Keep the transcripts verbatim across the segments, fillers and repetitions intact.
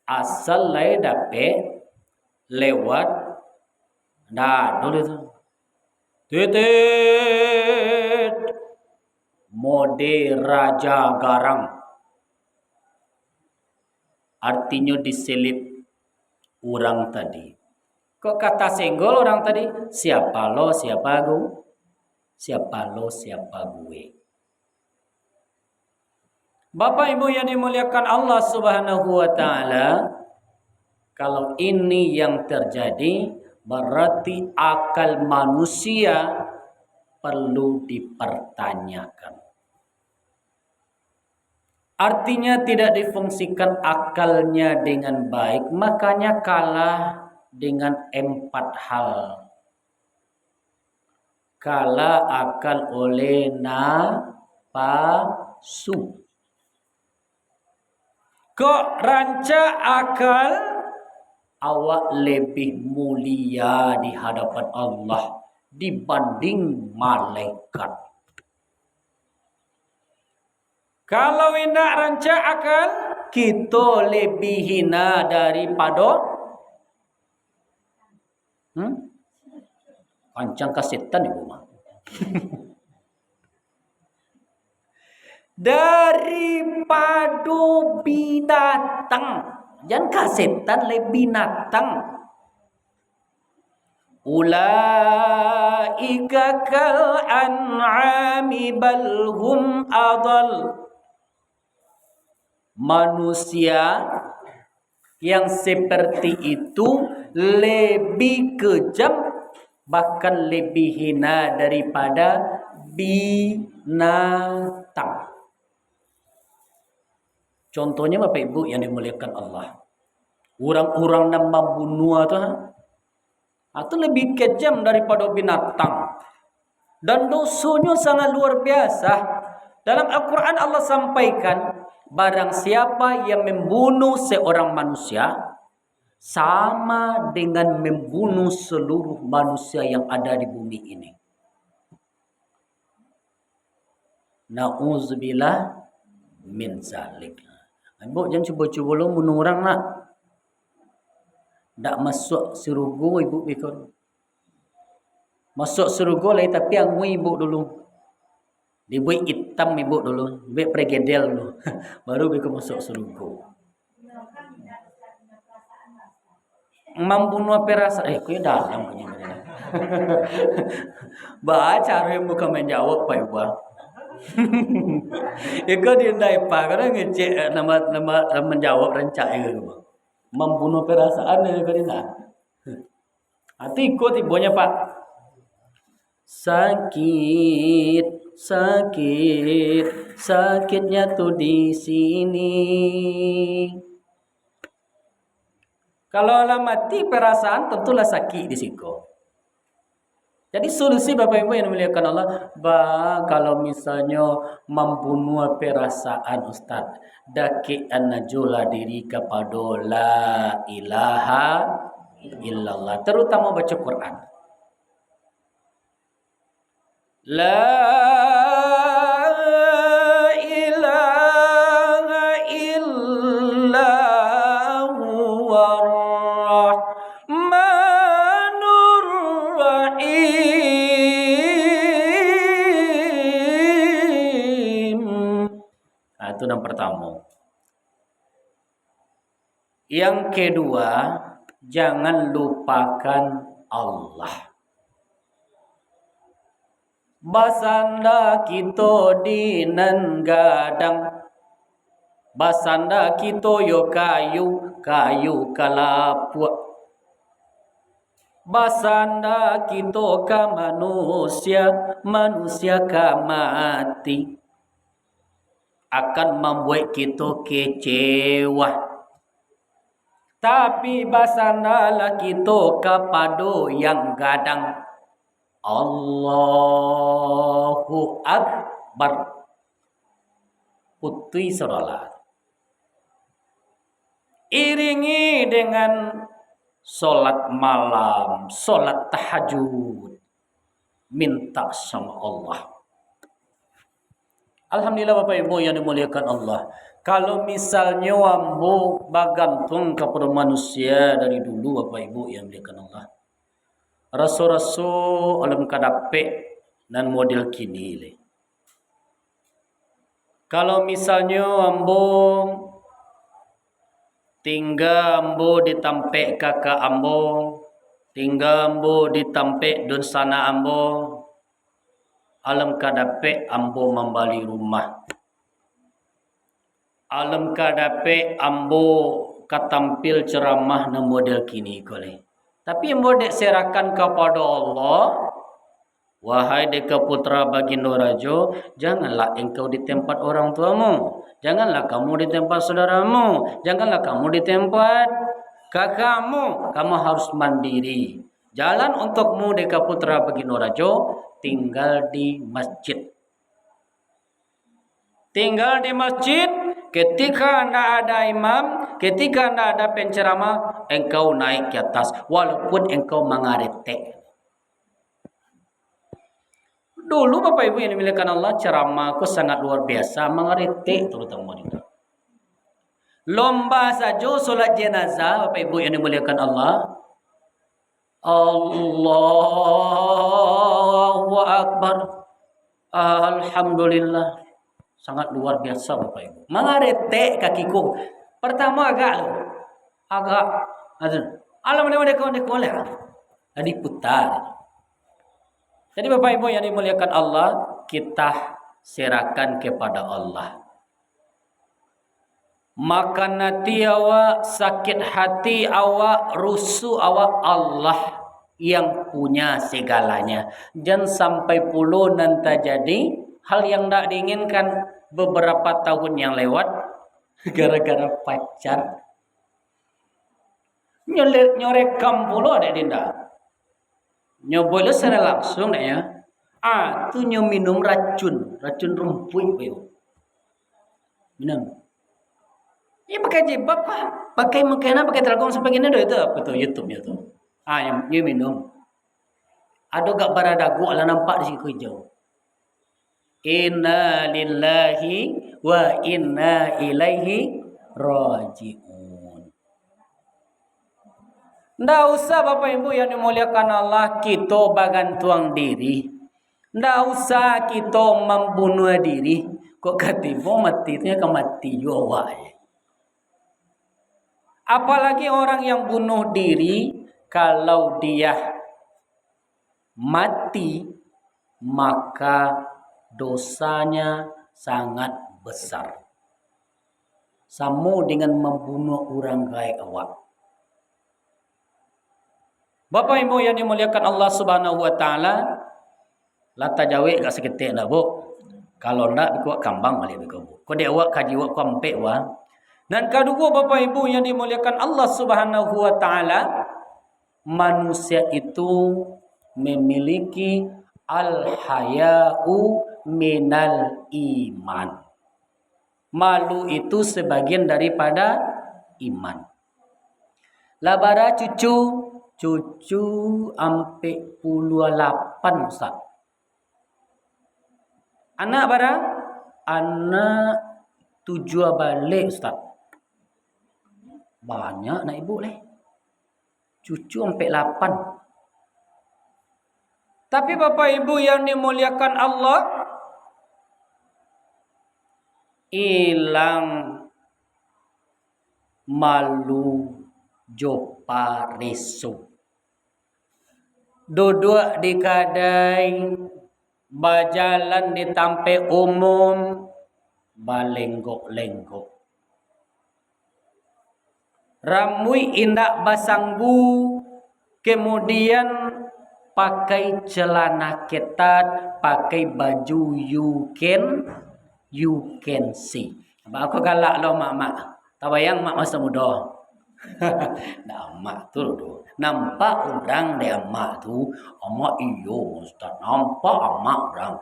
Asal lai dapek lewat dado tu. Titit mode raja garang. Artinyo diselip urang tadi. Kok ka tasenggol urang tadi? Siapa lo, siapa gu-, siapa lo, siapa gue. Bapak Ibu yang dimuliakan Allah Subhanahu wa Ta'ala, kalau ini yang terjadi, berarti akal manusia perlu dipertanyakan. Artinya, tidak difungsikan akalnya dengan baik, makanya kalah dengan empat hal. Kalah akal oleh napasu. Kok rancak akal, awak lebih mulia di hadapan Allah dibanding malaikat. Kalau indak rancak akal, kito lebih hina daripado, hmm? Kancang ka setan ibu mah. Daripado binatang. Jan ka setan, lai binatang. Ulaika kal an'ami bal hum adal. Manusia yang seperti itu lebih kejam, bahkan lebih hina daripada binatang. Contohnya, Bapak Ibu yang dimuliakan Allah, urang-urang nan mambunuah tu, ha? Ha, tu lebih kejam daripado binatang. Dan dosonyo sangat luar biasa. Dalam Al-Quran Allah sampaikan, barang siapa yang membunuh seorang manusia, sama dengan membunuh seluruh manusia yang ada di bumi ini. Na'udzubillah min zalik. Ibu jan cubo-cubo lo bunuh urang nak. Ndak masuak surugo ibu biko. Masuak surugo lai tapi angui ibu dulu. Dibuek itam ibu dulu, dibuek pregedel dulu. Baru biko masuak surugo. Mambunuah perasaan, eh, kok dalam punyo. Ba caro yang bukan manjawab, Pak Ibu. Iko di ndai pa, kada ngecek, eh, nama, nama, nama manjawab rancak iko. Mambunuah perasaan iko di ndai. Ati iko tibonyo, Pak. Sakit, sakit, sakitnya tuh di sini. Kalau lah mati perasaan, tentulah sakik di siko. Jadi solusi, Bapak Ibu yang dimuliakan Allah, ba, kalau misalnyo mambunuah perasaan, Ustaz, dakek-an ajolah diri kapado la ilaha illallah, terutama baca Quran. La ilaha illa huwa rahmanur rahim. Nah, itu yang pertama. Yang kedua, jangan lupakan Allah. Basanda kito di nan gadang, basanda kito yo kayu, kayu ka lapuak. Basanda kito ka manusia, manusia ka mati. Akan mambuek kito kecewa. Tapi basandalah kito kapado yang gadang. Allahu Akbar. Putui saudara. Iringi dengan solat malam, solat tahajud, minta sama Allah. Alhamdulillah, Bapak Ibu yang dimuliakan Allah. Kalau misalnyo ambo bagantuang kapado manusia dari dulu, Bapak Ibu yang dimuliakan Allah, raso-raso alun ka dapek nan model kini lai. Kalau misalnyo ambo, tingga ambo di tampek kakak ambo, tingga ambo di tampek dunsanak ambo, alun ka dapek ambo mambali rumah. Alun ka dapek ambo ka tampil ceramah nan model kini ko lai. Tapi ambo dek serahkan kapado Allah, wahai deka putra Bagindo Rajo, janganlah engkau di tempat orang tuamu, janganlah kamu di tempat saudaramu, janganlah kamu di tempat kakakmu, kamu harus mandiri. Jalan untukmu, deka putra Bagindo Rajo, tinggal di masjid. Tinggal di masjid, ketika ndak ada imam, ketika ndak ada penceramah, engkau naik ke atas, walaupun engkau mangaretek. Dulu, Bapak Ibu yang dimuliakan Allah, ceramah ko sangat luar biasa, mangaretek terutama di lomba sajo solat jenazah, Bapak Ibu yang dimuliakan Allah. Allahu Akbar. Alhamdulillah. Sangat luar biasa, Bapak Ibu. Mangaretek kaki ko. Pertama agak tu. Agak. Aduh. Alam dia, dia, dia, dia, dia. Jadi putar. Jadi, Bapak Ibu yang dimuliakan Allah, kita serahkan kepada Allah. Makan hati awak, sakit hati awak, rusuh awak, Allah yang punya segalanya. Jan sampai pulo nan tajadi hal yang ndak diinginkan beberapa tahun yang lewat, gara-gara pacar. Nyole-, nyorekam pulo dek dinda. Nyo buek lo secara langsung dek nyo. Ah, tu nyo minum racun, racun rumpuik ko. Minum. Iyo pakai jilbab kah? Pakai mukena, pakai talagong sampai kini dah itu apa tu YouTube nyo tu. Ah, nyo, nyo minum. Ado gak baradaguak lah nampak di siko ijau. Inna lillahi wa inna ilaihi raji'un. Ndak usah, Bapak Ibu yang dimuliakan Allah, kito bagantuang diri. Ndak usah kito mambunuah diri. Kok ka tibo mati tu, ka mati juo awak. Apalagi orang yang bunuh diri, kalau dia mati, maka dosanya sangat besar. Samo dengan mambunuah urang gaek awak. Bapak Ibu yang dimuliakan Allah Subhanahu wa Ta'ala, lah tajawek agak saketek ndak, Bu? Kalau ndak, bikuak kambang baliak biko, Bu. Ko dek awak kaji awak ko ampek, wah. Nan kaduo, Bapak Ibu yang dimuliakan Allah Subhanahu wa Ta'ala, manusia itu memiliki al-haya'u minal iman. Malu itu sebagian daripada iman. Lah bara cucu? Cucu ampek puluah lapan, Ustaz. Anak bara? Anak tujuah baleh, Ustaz. Banyak anak ibu leh. Cucu ampek lapan. Tapi Bapak Ibu yang dimuliakan Allah, ilang malu jo pareso. Duduak di kadai, bajalan di tampek umum, balenggok-lenggok. Rambuik indak basanggu, kemudian pakai celana ketat, pakai baju you can, you can see. Baa kok galak lo mak-mak. Tabayang mak maso mudo. Nah, mak tu doh. Nampak urang dek amak tu, amak iyo, Ustaz. Nampak amak urang.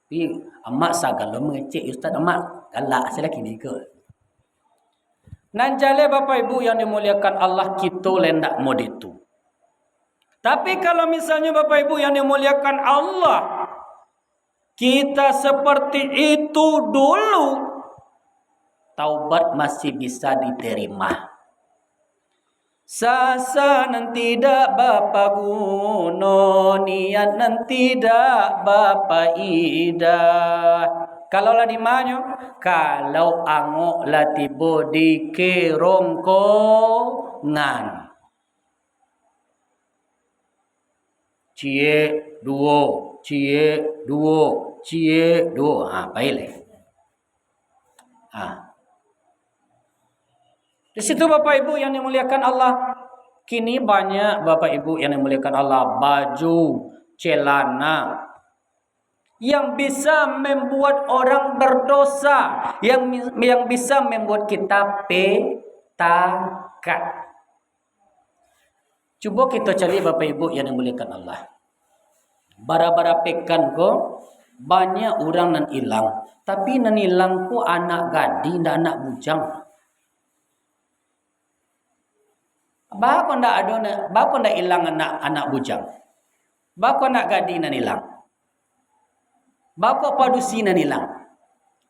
Tapi amak sagalo mangecek, Ustaz, amak galak se lah kini ko. Nan jaleh Bapak Ibu yang dimuliakan Allah, kito lah indak mode tu. Tapi kalau misalnyo Bapak Ibu yang dimuliakan Allah, Kita seperti itu dulu, taubat masih bisa diterima. Sasa nan tidak bapaguno, niat nan tidak bapaidah. Kalau lah di manyo, kalau angok lah tibo di kerongkongan. Ciek, duo, ciek, duo, ciek, duo. Ha, pai lai. Ha. Di situ, Bapak Ibu yang dimuliakan Allah, kini banyak, Bapak Ibu yang dimuliakan Allah, baju, celana yang bisa membuat orang berdosa, yang, yang bisa membuat kita petaka. Cubo kito caliak, Bapak Ibu yang dimuliakan Allah. Bara-bara pekan ko, banyak urang nan ilang. Tapi nan ilang ko anak gadih, ndak anak bujang. Baa kok ndak ado na-, baa kok ndak ilang anak, anak bujang? Baa kok anak gadih nan ilang? Baa kok padusi nan ilang?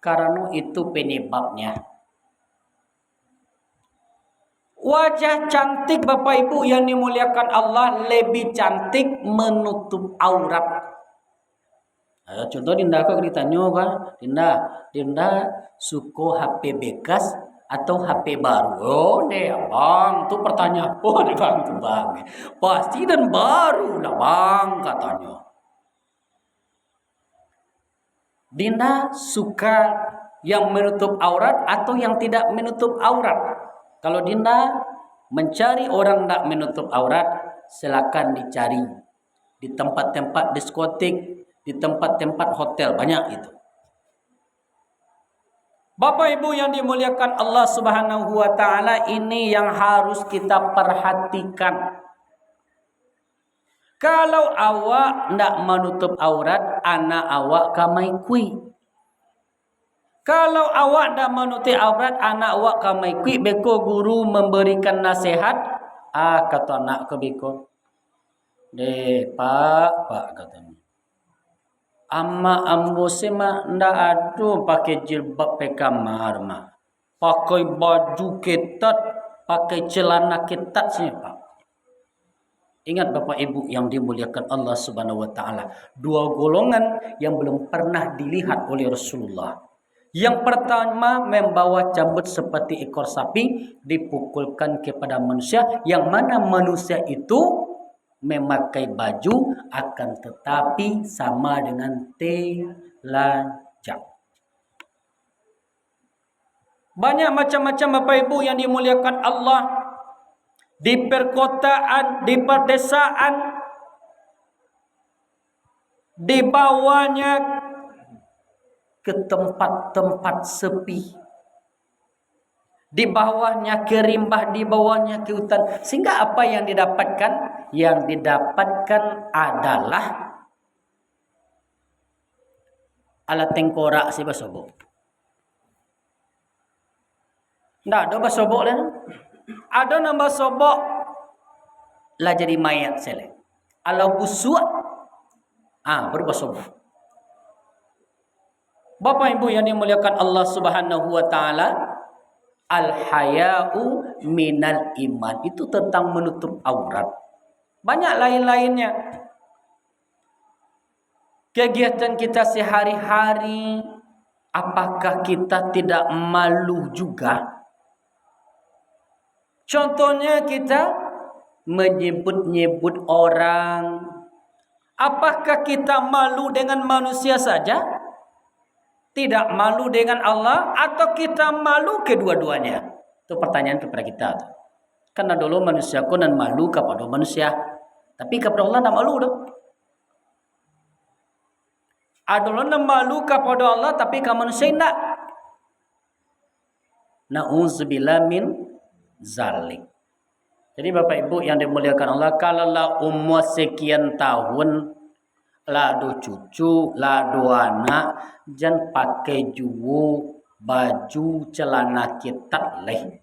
Karano itu penyebabnya. Wajah cantik, Bapak Ibu yang dimuliakan Allah, lebih cantik menutup aurat. Ayo, contoh Dinda ko ditanyo, Bang. "Dinda, Dinda suko H P bekas atau H P baru?" "Oh, deh, Abang, tu pertanyaan apa deh, Bang, tu, Bang? Pasti dan baru lah, Bang," katanyo. Dinda suka yang menutup aurat atau yang tidak menutup aurat? Kalau Dinda mencari orang tidak menutup aurat, silakan dicari di tempat-tempat diskotik, di tempat-tempat hotel, banyak itu. Bapak Ibu yang dimuliakan Allah Subhanahu wa Ta'ala, ini yang harus kita perhatikan. Kalau awak ndak manutup aurat, anak awak ka maikuik. Kalau awak ndak manutup aurat, anak awak ka maikuik, beko guru memberikan nasihat, ah, kato anak ko beko, "Deh, Pak, Pak," katonyo, "amak ambo se, Mak, ndak ado pakai jilbab pai kamar, Mak. Pakai baju ketat, pakai celana ketat se, Pak." Ingat, Bapak Ibu yang dimuliakan Allah Subhanahu wa Ta'ala, dua golongan yang belum pernah dilihat oleh Rasulullah. Yang pertama, membawa rambut seperti ekor sapi dipukulkan kepada manusia, yang mana manusia itu memakai baju, akan tetapi sama dengan telanjang. Banyak macam-macam, Bapak Ibu yang dimuliakan Allah, di perkotaan, di perdesaan, dibawanya ke tempat-tempat sepi, dibawanya ke rimbah, dibawanya ke hutan. Sehingga apa yang didapatkan? Yang didapatkan adalah alah tengkorak se basobok. Ndak ado basobok lai. Ado nan basobok, lah jadi mayat se lai. Alah busuak, ah, baru basobok. Bapak Ibu yang dimuliakan Allah Subhanahu wa Ta'ala, al-haya'u minal iman. Itu tentang menutup aurat. Banyak lain-lainnya. Kegiatan kita sehari-hari, apakah kita tidak malu juga? Contohnya, kita menyebut-nyebut orang. Apakah kita malu dengan manusia saja? Tidak malu dengan Allah, atau kita malu kedua-duanya? Itu pertanyaan kepada kita tu. Kan ado lo manusia ko nan malu kapado manusia, tapi kapado Allah ndak malu doh. Ado lo nan malu kapado Allah, tapi ka manusia indak. Na'udzubillah min zalik. Jadi, Bapak Ibu yang dimuliakan Allah, kalau lah umur sekian tahun, lah ado cucu, lah ado anak, jan pakai juo baju, celana ketat lai.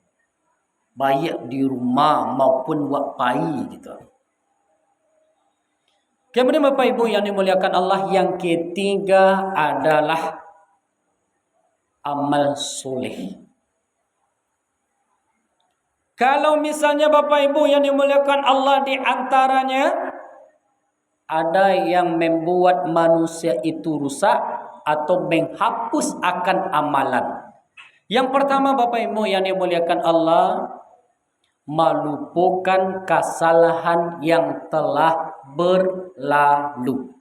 Baiak di rumah maupun wak pai gitu. Kemudian, Bapak Ibu yang dimuliakan Allah, yang ketiga adalah amal soleh. Kalau misalnya, Bapak Ibu yang dimuliakan Allah, di antaranya ada yang membuat manusia itu rusak atau menghapus akan amalan. Yang pertama, Bapak Ibu yang dimuliakan Allah, malupokan kasalahan yang telah berlalu.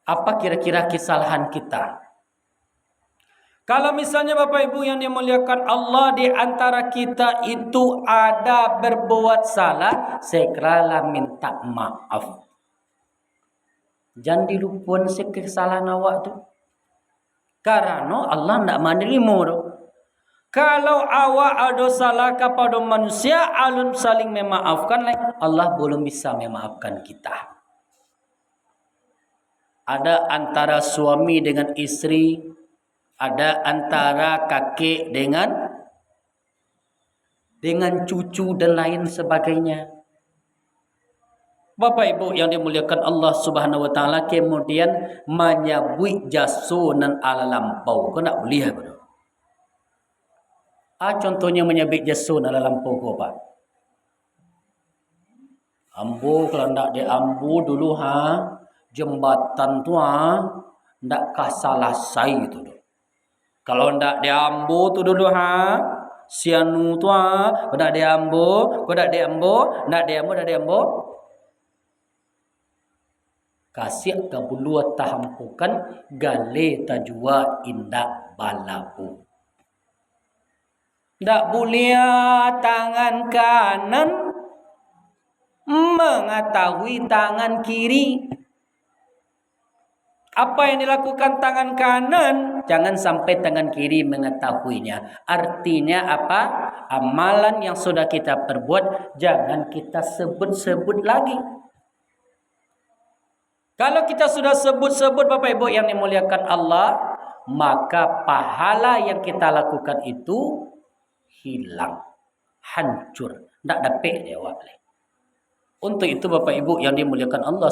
Apa kira-kira kesalahan kita? Kalau misalnya, Bapak Ibu yang dimuliakan Allah, di antara kita itu ada berbuat salah, segeralah minta maaf. Jan dilupoan se kesalahan awak tu. Karano Allah ndak manarimo doh. Kalau awak ado salah kapado manusia, alun saling memaafkan lai, Allah belum bisa memaafkan kita. Ada antara suami dengan istri, ada antara kakek dengan, dengan cucu dan lain sebagainya. Bapak Ibu yang dimuliakan Allah Subhanahu wa Taala, kemudian manyabuik jaso nan ala lampau, ko ndak buliah ko doh. Ah, contohnyo manyabuik jaso nan ala lampau ko, Pak. Ambo, kalau ndak dek ambo dulu, ha, jambatan tu, ha, ndak ka salasai tu doh. Kalau ndak dek ambo tu dulu, ha, si anu tu, ha, kalau ndak dek ambo, kalau ndak dek ambo, ndak dek ambo, ndak dek ambo. Kasiak ka bulua tahampukan, gale tajua indak balabu. Ndak buliah tangan kanan mangatahui tangan kiri. Apa yang dilakukan tangan kanan, jangan sampai tangan kiri mengetahuinya. Artinya apa? Amalan yang sudah kita perbuat, jangan kita sebut-sebut lagi. Kalau kita sudah sebut-sebut, Bapak Ibu yang dimuliakan Allah, maka pahala yang kita lakukan itu hilang, hancur, ndak dapek dek awak lai. Untuk itu, Bapak Ibu yang dimuliakan Allah